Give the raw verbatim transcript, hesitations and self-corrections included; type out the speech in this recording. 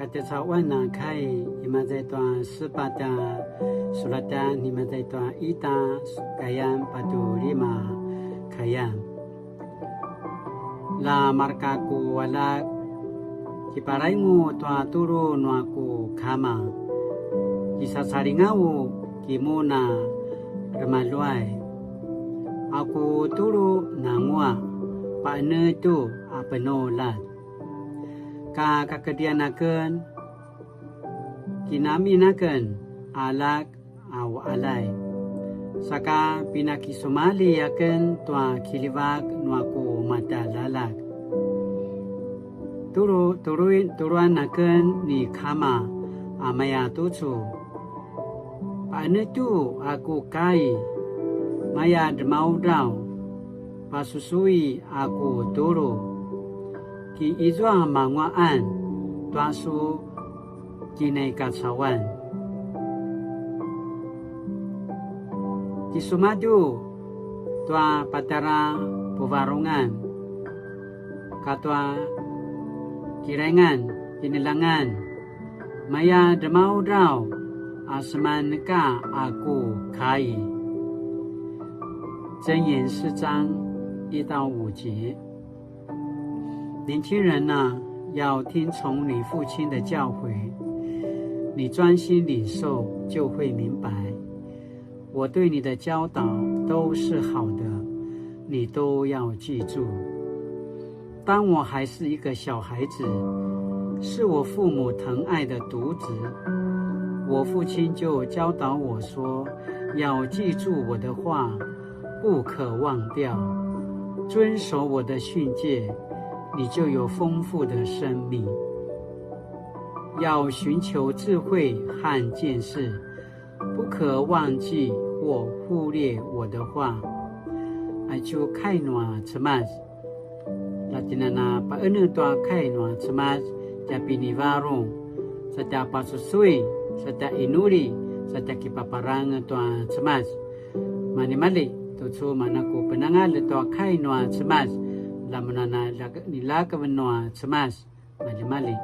Katecauan a kai, imaza i tua sepatj a sulatan, imaza i tua ita kayan patje lima kayan. La marka ku aljak, kiparaingu tua tulu nua ku kama. Kisacalingau kimun a remaluay. A ku tulu nanguaq, paqenetju a penuljat. Ka kakedrian aken, kinamin aken a aljak a uqaljay. Saka pinakisumalji aken tua kiljivak nua ku matjaljaljak. Tulu, tuluin, tuluan aken ni kama a maya tucu. Paqenetju a ku kai, maya dremaudraw, pasusui a ku tulu. Ki izua manguaqan tua su kinaikacauan. Kisumadju tua patjara puvarungan, katua kilaingan, kineljangan, maya dremaudraw a semaneka a ku kai. 箴言四章一到五節。年轻人啊，要听从你父亲的教诲，你专心领受，就会明白。我对你的教导都是好的，你都要记住。当我还是一个小孩子，是我父母疼爱的独子，我父亲就教导我说，要记住我的话，不可忘掉，遵守我的训诫，你就有丰富的生命。要寻求智慧和见识，不可忘记或忽略我的话。Aicu kai nua Cemas. Latjinana paenetj tua kai nua Cemas, tja pinivarung, sa tja pasusui, sa tja inuli, sa tja kipaparangez tua Cemas. Maljimalji, tucu mana ku penangalj tua kai nua Cemas, lamunana lak-, nilakav nua Cemas, maljimalji.